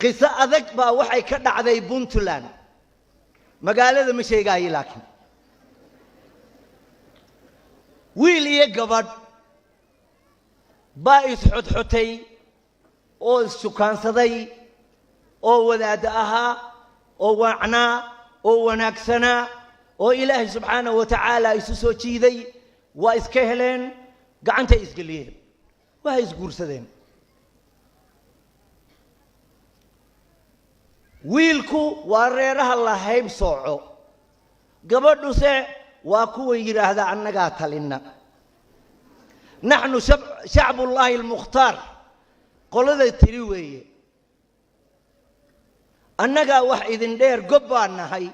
Qiso adag baa waxay ka dhacday Puntland, magaalada ma sheegaayo, laakiin wiil iyo gabadh baa isxodxotay oo issukaansaday oo wadaadda ahaa oo wacnaa oo wanaagsanaa oo Ilaahay subxaanahu wa tacaala isu soo jiiday. Waa iska heleen, gacantay isgeliyeen, waxay isguursadeen. Wiilku waa reeraha la hayb sooco, gabadhuse waa kuwa yidhaahda annagaa talinna, naxnu shacbullaahi almukhtaar, qolada tiri weeye, annagaa wax idin dheer, gob baan nahay,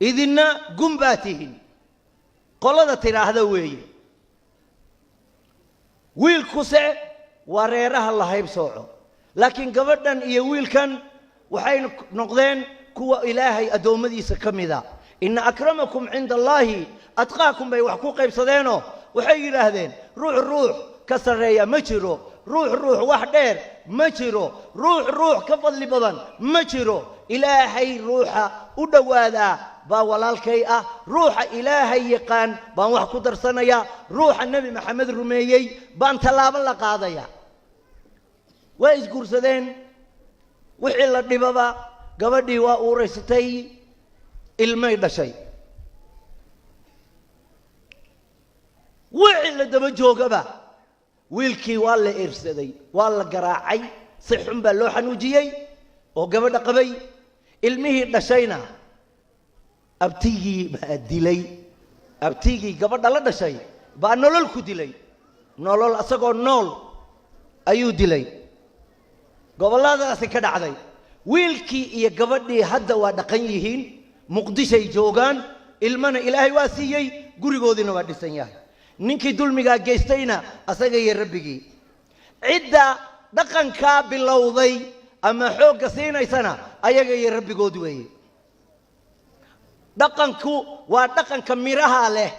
idinna gun baa tihin, qolada tidhaahda weeye. Wiilkuse waa reeraha la hayb sooco, laakiin gabadhan iyo wiilkan waxay noqdeen kuwa Ilaahay addoommadiisa ka mida. Ina akramakum cinda allaahi atqaakum bay wax ku qaybsadeenoo waxay yidhaahdeen ruux ruux ka sarreeya ma jiro, ruux ruux wax dheer ma jiro, ruux ruux ka fadli badan ma jiro. Ilaahay ruuxa u dhowaadaa baa walaalkay ah, ruuxa Ilaahay yaqaan baan wax ku darsanayaa, ruuxa Nebi Maxamed rumeeyey baan tallaabo la qaadaya. Waa isguursadeen, wixii la dhibaba gabadhii waa uuraysatay, ilmay dhashay. Wixii la daba joogaba wiilkii waa la eersaday, waa la garaacay, si xun baa loo xanuujiyey oo gabadha qabay. Ilmihii dhashayna abtigii baa dilay, abtigii gabadha la dhashay baa nolol ku dilay, nolol asagoo nool ayuu dilay. Gobolladaasi ka dhacday. Wiilkii iyo gabadhii hadda waa dhaqan yihiin, Muqdishay joogaan, ilmana Ilaahay waa siiyey, gurigoodiina waa dhisan yahay. Ninkii dulmigaa geystayna asaga iyo rabbigii. Cidda dhaqankaa bilowday ama xoogga siinaysana ayaga iyo rabbigood weeye. Dhaqanku waa dhaqanka midhaha leh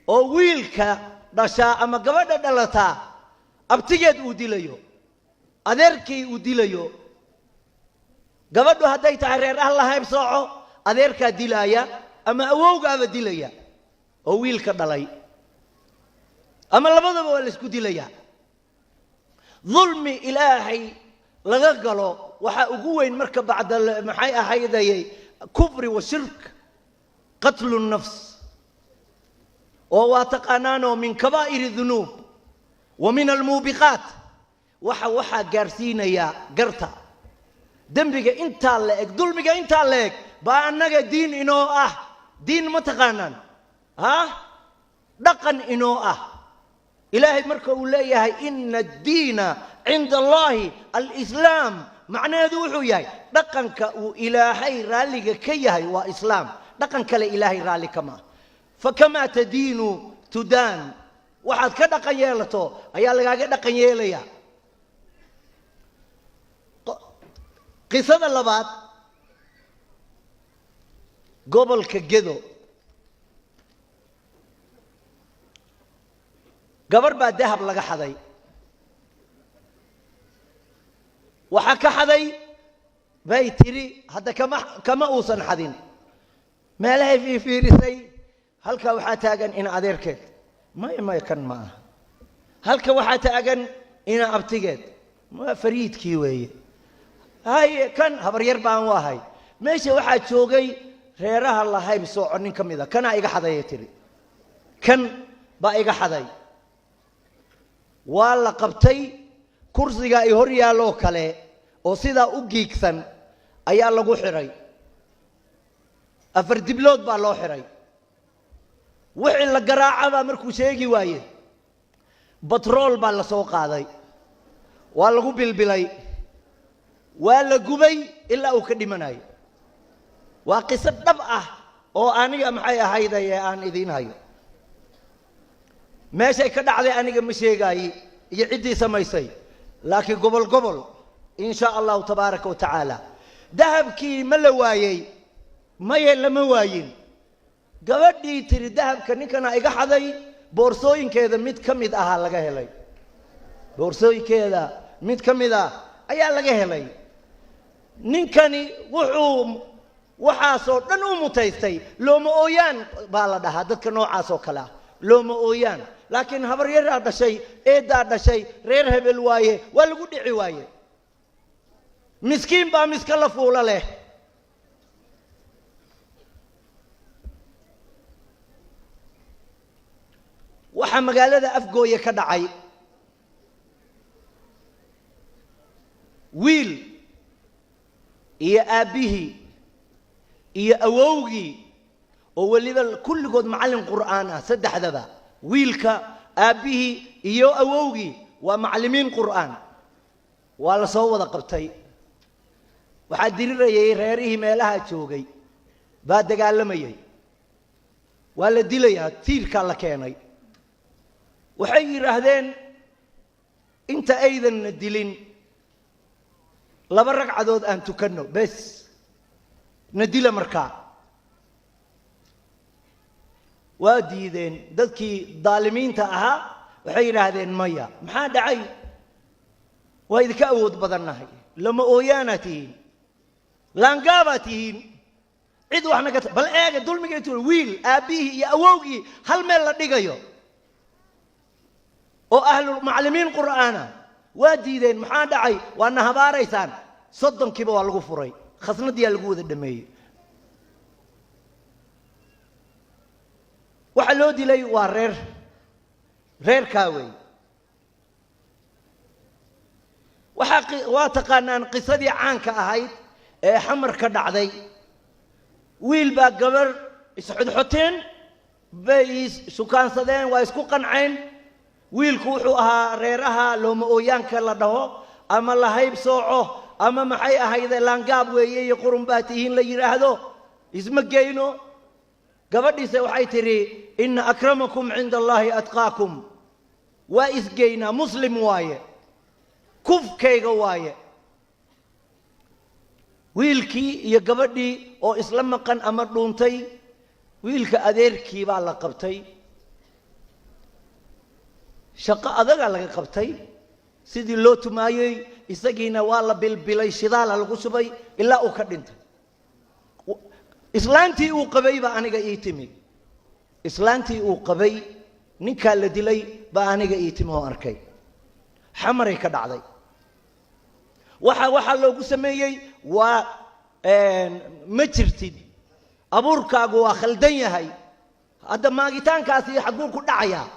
oo wiilka dhashaa ama gabadha dhalataa abtigeed uu dilayo, adeerkii uu dilayo. Gabadhu hadday tahay reer ah la hayb sooco, adeerkaa dilaaya ama awowgaaba dilaya oo wiilka dhalay, ama labadaba waa la isku dilayaa. Dulmi Ilaahay laga galo waxaa ugu weyn marka bacda maxay ahaydayey kufri wa shirk, qatlu nafs, oo waa taqaanaanoo min kabaa'iri dunuub wa min almuubiqaat. Waxaa gaarsiinaya garta dembiga intaa la eg, dulmiga intaa la eg baa annaga diin inoo ah. Diin ma taqaanaan, ha dhaqan inoo ah. Ilaahay marka uu leeyahay ina addiina cinda allahi alislaam, macnaheedu wuxuu yahay dhaqanka uu Ilaahay raalliga ka yahay waa islaam, dhaqan kale Ilaahay raalli kama ah. Fakamaa tadiinu tudaan, waxaad ka dhaqan yeelato ayaa lagaaga dhaqan yeelaya. Qisada labaad, gobolka Gedo, gabarh baa dahab laga xaday. Waxaa ka xaday bay tidhi, hadda kama uusan xadin. Meelahay fiifiirisay, halka waxaa taagan ina adeerkeed, maya maya kan ma aha. Halka waxaa taagan ina abtigeed, ma fariidkii weeye, haye kan habaryar baan u ahay. Meesha waxaa joogay reeraha lahayb sooco nin ka mida, kanaa iga xadayay tidhi, kan baa iga xaday. Waa la qabtay, kursiga ay hor yaalloo kale oo sidaa u giigsan ayaa lagu xidhay, 4 diblood baa loo xidhay. Wixii la garaacabaa markuu sheegi waaye, batrool baa la soo qaaday, waa lagu bilbilay, waa la gubay ilaa uu ka dhimanayo. Waa qiso dhab ah oo aniga maxay ahaydaye aan idiin hayo. Meeshay ka dhacday aniga ma sheegaayi iyo ciddii samaysay, laakiin gobol gobol in shaa allahu tabaaraka wa tacaala. Dahabkii ma la waayey? Maye, lama waayin. Gabadhii tiri dahabka ninkana iga xaday, boorsooyinkeeda mid ka mid ahaa laga helay, boorsooyinkeeda mid ka mid ah ayaa laga helay. Ninkani wuxuu waxaasoo dhan u mutaystay looma ooyaan baa la dhahaa dadka noocaas oo kale ah, looma ooyaan. Laakiin habaryaraa dhashay, eeddaa dhashay, reer hebel waaye, waa lagu dhici waaye. Miskiin baa miska la fuula leh. Waxaa magaalada Afgooye ka dhacay wiil iyo aabbihii iyo awowgii oo weliba kulligood macallin qur'aan ah, saddexdaba wiilka, aabbihii iyo awowgii waa macallimiin qur'aan. Waa la soo wada qabtay. Waxaa dirirayay reerihii meelaha joogay baa dagaalamayay, waa la dilayaa, tiirkaa la keenay. Waxay yidhaahdeen inta aydanna dilin 2 ragcadood aan tukanno bes, na dila. Markaa waa diideen dadkii daalimiinta ahaa, waxay yidhaahdeen maya, maxaa dhacay? Waa idinka awood badannahay, lama ooyaanaa tihiin, laangaabaa tihiin, cid waxna ka bal eega dulmiga intuu wiil aabbihii iyo awowgii hal meel la dhigayo oo ahlu macallimiin qur'aana. Waa diideen, maxaa dhacay? Waana habaaraysaan. 30kiiba waa lagu furay, khasnadiyaa lagu wada dhameeyey. Waxa loo dilay waa reer, reerkaa wey. Waxaa waa taqaanaan qisadii caanka ahayd ee xamar ka dhacday. Wiil baa gabar isxodxoteen bay ishukaansadeen, waa isku qanceen. Wiilku wuxuu ahaa reeraha looma ooyaanka la dhaho ama la hayb sooco ama maxay ahayde laangaab weeye iyo qurun baa tihiin la yidhaahdo, isma geyno. Gabadhiise waxay tidhi inna akramakum cinda allaahi atqaakum, waa isgeynaa, muslim waaye, kufkayga waaye. Wiilkii iyo gabadhii oo isla maqan ama dhuuntay, wiilka adeerkii baa la qabtay, shaqo adagaa laga qabtay, sidii loo tumaayey isagiina waa la bilbilay, shidaala lagu shubay ilaa uu ka dhintay. Islaantii uu qabay baa aniga ii timi, islaantii uu qabay ninkaa la dilay baa aniga ii timi oo arkay. Xamaray ka dhacday. Waxaa loogu sameeyey waa ma jirtid, abuurkaagu waa khaldan yahay. Hadda maagitaankaasi xagguu ku dhacayaa?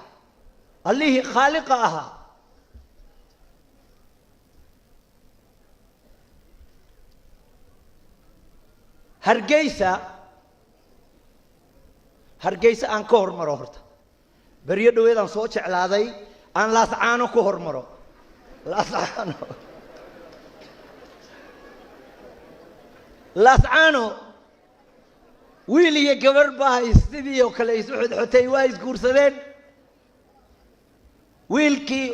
Allihii khaaliqa ahaa. Hargeysa, Hargeysa aan ka hormaro horta. Beryo dhaweedaan soo jeclaaday aan Laascaano ku hormaro. Laascaano, Laascaano wiil iyo gabarh baa sidii oo kale isu xodxotay, waa isguursadeen. Wiilkii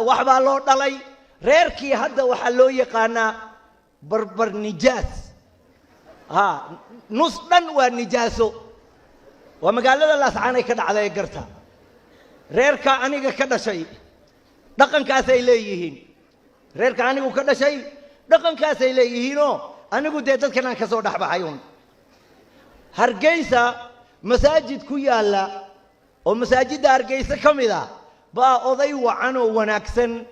waxbaa loo dhalay, reerkii hadda waxaa loo yaqaanaa barbar nijaas. Ha, nus dhan waa nijaaso. Waa magaalada Laascaanay ka dhacday garta. Reerka aniga ka dhashay dhaqankaasay leeyihiin, reerka anigu ka dhashay dhaqankaasay leeyihiinoo anigu dee dadkan aan ka soo dhexbaxay un. Hargeysa masaajid ku yaalla oo masaajidda Hargeysa ka mid ah baa oday wacan oo wanaagsan,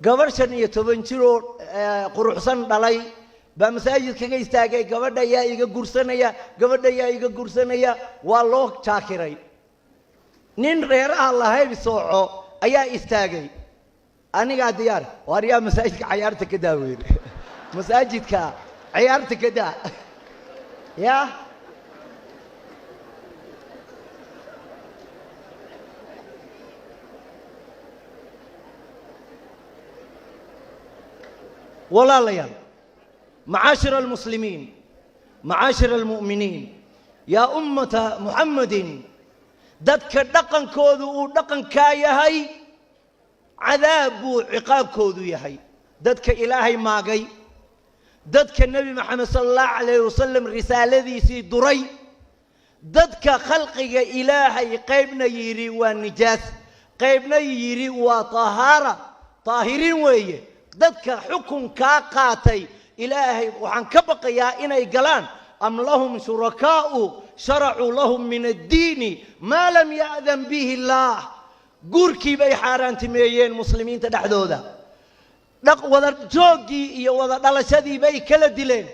gabarh 15 jiroo quruxsan dhalay baa masaajid kaga istaagay. Gabadha yaa iga gursanaya, gabadha yaa iga gursanaya. Waa loo jaakiray. Nin reeraha lahayb sooco ayaa istaagay, anigaa diyaar. Waar yaa masaajidka cayaarta ka daa weyne, masaajidka cayaarta ka daa ya. Walaalayaal, macaashira almuslimiin, macaashira almu'miniin, yaa ummata Muxammadin, dadka dhaqankoodu uu dhaqankaa yahay cadaab buu ciqaabkoodu yahay. Dadka Ilaahay maagay, dadka Nebi Maxamed sala allahu calayhi wasalam risaaladiisii duray, dadka khalqiga Ilaahay qaybna yidhi waa nijaas, qaybna yidhi waa tahaara, taahiriin weeye. Dadka xukunkaa qaatay, Ilaahay waxaan ka baqayaa inay galaan am lahum shurakaa'u sharacuu lahum min addiini maa lam ya'dan bihi illaah. Guurkii bay xaaraantimeeyeen muslimiinta dhexdooda, dhaq wada jooggii iyo wada dhalashadii bay kala dileen,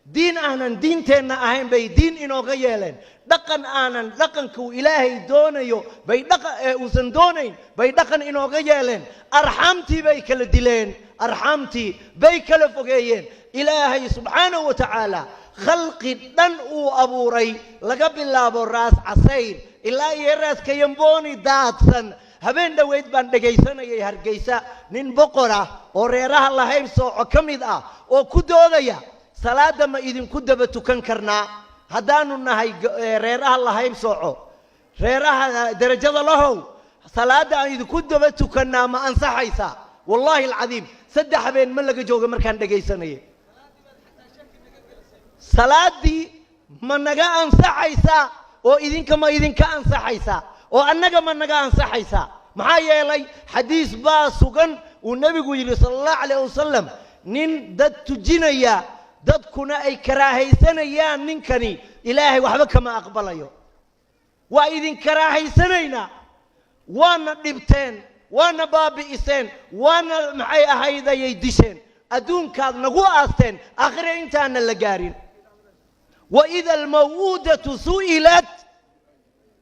diin aanan diinteenna ahayn bay diin inooga yeeleen, dhaqan aanan dhaqankuu Ilaahay doonayo bay dhaqa uusan doonayn bay dhaqan inooga yeeleen, arxaamtii bay kala dileen, arxaamtii bay kala fogeeyeen. Ilaahay subxaanahu wa tacaala khalqi dhan uu abuuray, laga bilaabo Raas Casayr ilaa iyo Raas Kayambooni daadsan. Habeen dhoweyd baan dhegaysanayay Hargeysa nin boqor ah oo reeraha lahayb sooco ka mid ah oo ku doodaya, salaadda ma idinku daba tukan karnaa haddaanu nahay reeraha lahayb sooco, reeraha derajada lahow, salaadda aan idinku daba tukannaa ma ansaxaysaa? Wallaahi alcadiim, 3 habeen ma laga jooga markaan dhegaysanayay. Salaaddii ma naga ansaxaysaa oo idinka ma idinka ansaxaysaa oo annaga ma naga ansaxaysaa? Maxaa yeelay xadiis baa sugan uu nebigu yidhi sala allahu calayh wasalam, nin dad tujinaya dadkuna ay karaahaysanayaan, ninkani Ilaahay waxba kama aqbalayo. Waa idin karaahaysanaynaa, waana dhibteen, waana baabi'iseen, waana maxay ahayd ayay disheen, adduunkaad nagu aasteen, aakhire intaana la gaarin. Waida almaw'uudatu su'ilat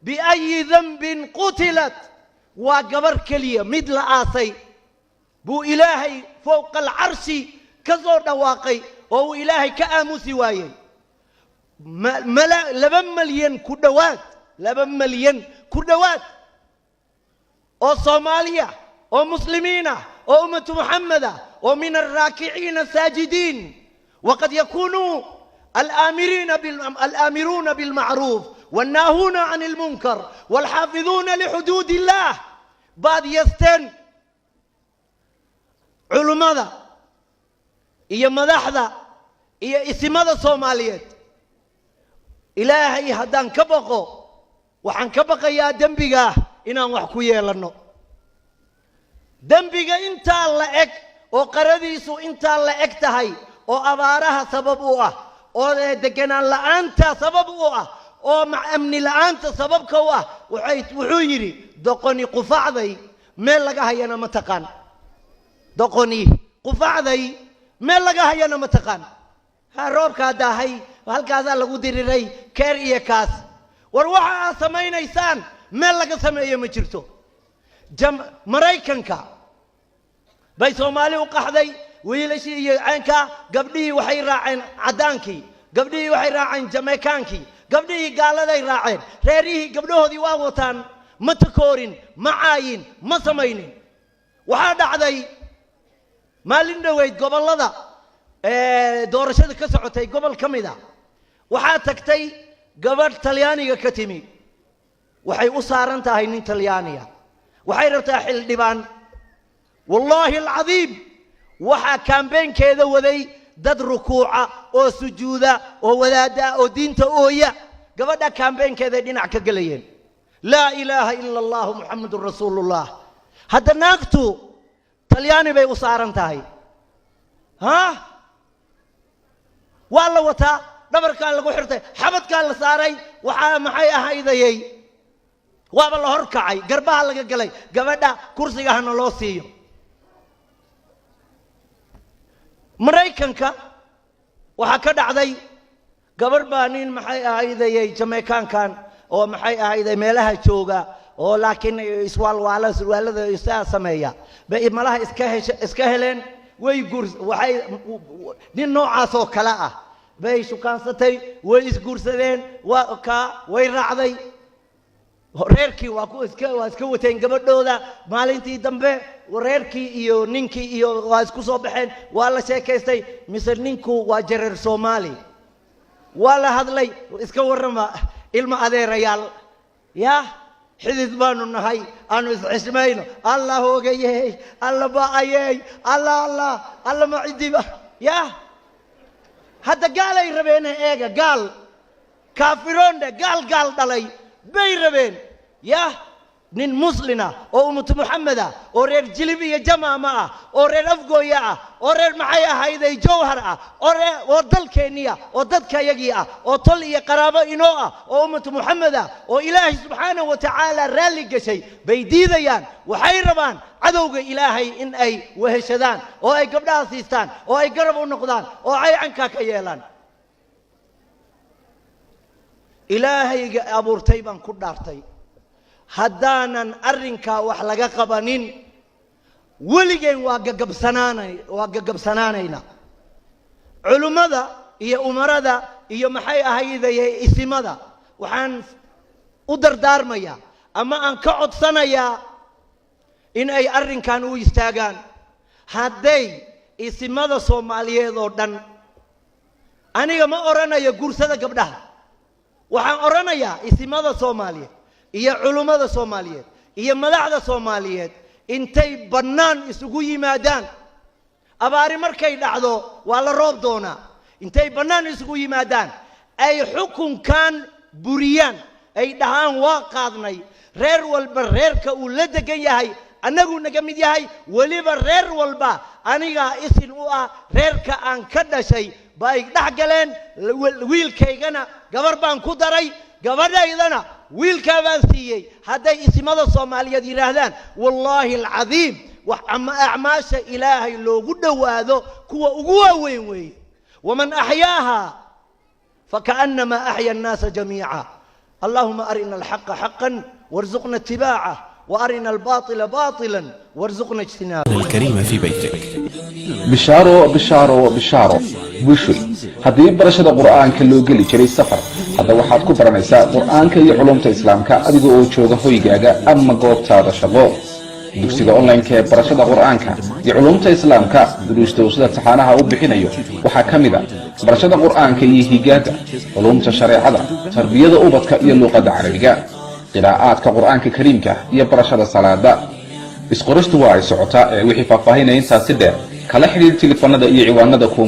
biayi danbin qutilat. Waa gabar keliya mid la aasay buu Ilaahay fowqa alcarshi ka soo dhawaaqay oo uu Ilaahay ka aamusi waayey. 2 malyan ku dhowaad, 2 malyan ku dhowaad oo Soomaaliya oo muslimiin ah oo ummatu Muxamed ah oo min alraakiciina asaajidiin, waqad yakunuu alaamiriina alaamiruuna bilmacruuf wannaahuuna can ilmunkar walxaafiduuna lixuduud illaah baad yasteen. Culummada iyo madaxda iyo isimada Soomaaliyeed, Ilaahay haddaan ka baqo, waxaan ka baqayaa dembigaa inaan wax ku yeelanno. Dembiga intaa la eg oo qaradiisu intaa la eg tahay oo abaaraha sabab u ah oo deganaan la'aanta sabab u ah oo amni la'aanta sababka u ah, waxay wuxuu yidhi, doqoni qufacday meel laga hayana ma taqaan, doqoni qufacday meel laga hayana ma taqaan. Ha roobkaa daahay, halkaasaa lagu diriray keer iyo kaas. War waxa aad samaynaysaan meel laga sameeyo ma jirto. Maraykanka bay Soomaali u qaxday, wiilashii iyo caynkaa, gabdhihii waxay raaceen caddaankii, gabdhihii waxay raaceen Jamaykaankii, gabdhihii gaaladay raaceen, reerihii gabdhahoodii waa wataan, ma takoorin, ma caayin, ma samaynin. Waxaa dhacday maalin dhoweyd gobollada doorashada ka socotay gobol ka mid a, waxaa tagtay gabadh Talyaaniga ka timi. Waxay u saaran tahay nin Talyaaniya, waxay rabtaa xildhibaan. Wallaahi alcadiim, waxaa kaambeynkeeda waday dad rukuuca oo sujuuda oo wadaada oo diinta ooya. Gabadha kaambeynkeeday dhinac ka gelayeen, laa ilaaha ila allahu Muxamadun rasuulullah. Hadda naagtu Talyaani bay u saaran tahay, ha waa la wataa, dhabarkaa lagu xirtay, xabadkaa la saaray, waxaa maxay ahaydayey, waaba la horkacay, garbaha laga galay, gabadha kursiga hana loo siiyo. Maraykanka waxaa ka dhacday gabadh baa nin maxay ahaydayey Jameykaankan oo maxay ahayday meelaha jooga oo laakiin iswaalwaala surwaalada isaa sameeya bay malaha iska hesha iska heleen, way guur, waxay nin noocaas oo kale ah bay shukaansatay, way isguursadeen, waa kaa way raacday reerkii, waa ku iska waa iska wateen gabadhooda. Maalintii dambe reerkii iyo ninkii iyo waa isku soo baxeen, waa la sheekaystay, mise ninku waa jareer Soomaali. Waa la hadlay, iska warrama ilma adeerayaal, ya xidid baanu nahay, aanu isxishmayno. Allah hoogayey, alla ba'ayey, allah allah alla ma cidiba ya. Hadda gaalay rabeen, eega, gaal kaafiroondhe, gaal gaal dhalay bay rabeen ya. Nin Muslina oo ummatu Muxamed ah, oo reer Jilib iyo Jamaama ah, oo reer Afgooya ah, oo reer maxay ahayday Jowhar ah, oo dalkeenniya, oo dadkayagii ah, oo tol iyo qaraabo inoo ah, oo ummatu Muxamed ah, oo Ilaahay subxaanahu wa tacaala raalli gashay bay diidayaan. Waxay rabaan cadowga Ilaahay in ay weheshadaan, oo ay gabdhaha siistaan, oo ay garab u noqdaan, oo ay cankaa ka yeelaan. Ilaahayga abuurtay baan ku dhaartay, haddaanan arrinkaa wax laga qabanin, weligeen waa gagabsanaanayna. Culummada iyo umarada iyo maxay ahaydaye isimada waxaan u dardaarmayaa ama aan ka codsanayaa in ay arrinkan u istaagaan. Hadday isimada Soomaaliyeed oo dhan, aniga ma odhanayo guursada gabdhaha, waxaan odhanayaa isimada Soomaaliyeed iyo culummada Soomaaliyeed iyo madaxda Soomaaliyeed intay bannaan isugu yimaadaan, abaari markay dhacdo waa la roob doonaa, intay bannaan isugu yimaadaan ay xukunkan buriyaan, ay dhahaan waa qaadnay. Reer walba reerka uu la degan yahay annagu naga mid yahay. Weliba reer walba anigaa isin u ah, reerka aan ka dhashay ba ay dhex galeen. Wiilkaygana gabar baan ku daray, gabadhaydana wiilkaa baan siiyey. Hadday isimada Soomaaliyeed yidhaahdaan, wallaahi alcadiim, wax ama acmaasha Ilaahay loogu dhowaado kuwa ugu waaweyn weeye. ومن أحياها فكأنما أحيا الناس جميعا. اللهم أرنا الحق حقا وارزقنا اتباعه، وأرنا الباطل باطلا وارزقنا اجتنابه. الكريم في بيتك. Bishaaro, bishaaro, bishaaro bushoy! Haddii barashada Qur'aanka loo geli jiray safar, hadda waxaad ku baranaysaa Qur'aanka iyo culumta Islaamka adiga oo jooga hoygaaga ama goobtaada shaqo. Dugsiga online-ka ee barashada Qur'aanka iyo culumta Islaamka, duruusta uu sida taxaanaha u bixinayo waxaa ka mid a barashada Qur'aanka iyo higaada, culumta shareecada, tarbiyada ubadka iyo luuqadda Carabiga, qiraa'aadka Qur'aanka Kariimka iyo barashada salaada. Isqoristu waa ay socotaa ee wixii faahfaahinaya intaasi dheer kala xidhiir telefoonada iyo ciwaanada kuu